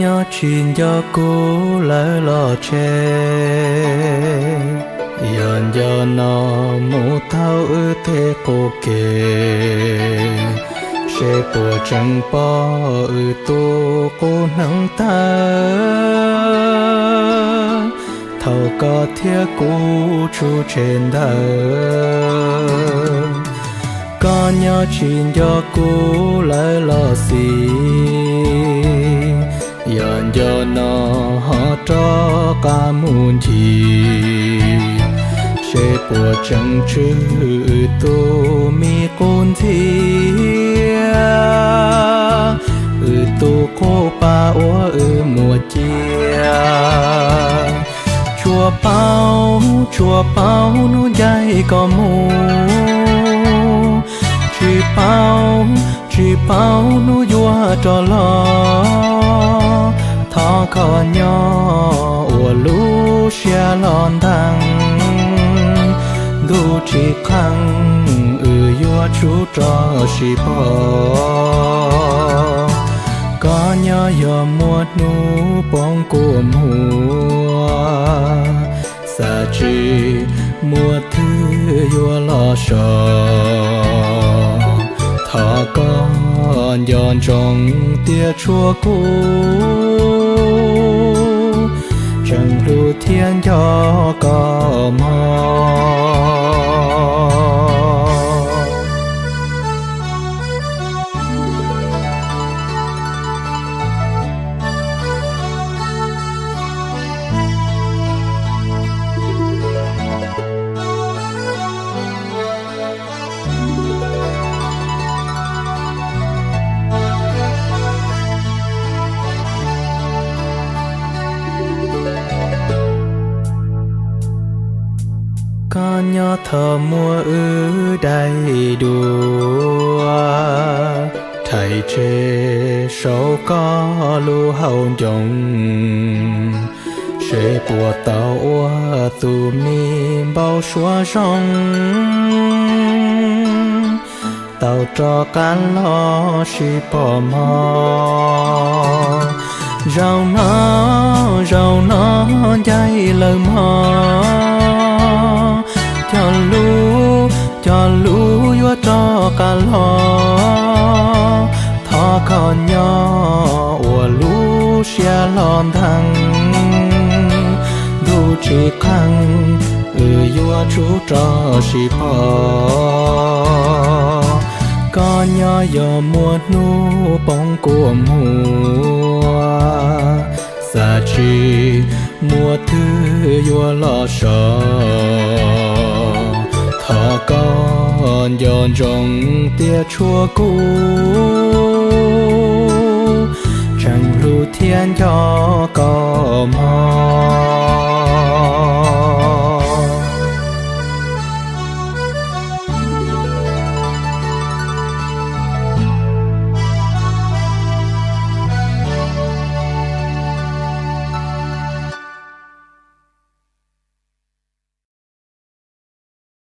Nyob tsis nco kuv lawv los tseg, yog nco no mus taug wb tej qub ke, seb puas tseem pom wb tus qub hneev tawg thaum koj thiab kuv tshub tseg ntawd. Koj nyob tsis nco kuv lawv los xij, yog nco no ho rov qab mus ncig, seb puas tseem tswj wb tus me qub ntxhiab, wb tus qub pa uas wb muaj cia. Tsuas paub, tsuas paub hnub ncaim koj mus, tsis paub, tsis paub hnub yuav rov los. Thov koj nyob ua lub siab los ntees, ntuj tsis qees wb yuav tsum rov sib pom. Koj nyob yog muaj hnub poob kua muag, xav tsis muaj twg yuav los so. Thov koj nco ntsoov tias tshuav kuv, tseem hlub thiab nco koj mog. Koj nyob thaum muaj wb daim duab, rhais tseg saum koj lub hauv ncoo, seb puas tau ua tus me npau suav zoo, tau rov qab los sib pom mog. Zaum no, zaum no ncaim lawm mog, cog lub, cog lub yuav rov qab los. Thov koj nyob ua lub siab los ntees, ntuj tsis qees wb yuav tsum rov sib pom. Koj nyob yog muaj hnub poob kua muag, xav tsis muaj twg yuav los so. Thov koj nco ntsoov tias tshuav kuv, tseem hlub thiab nco koj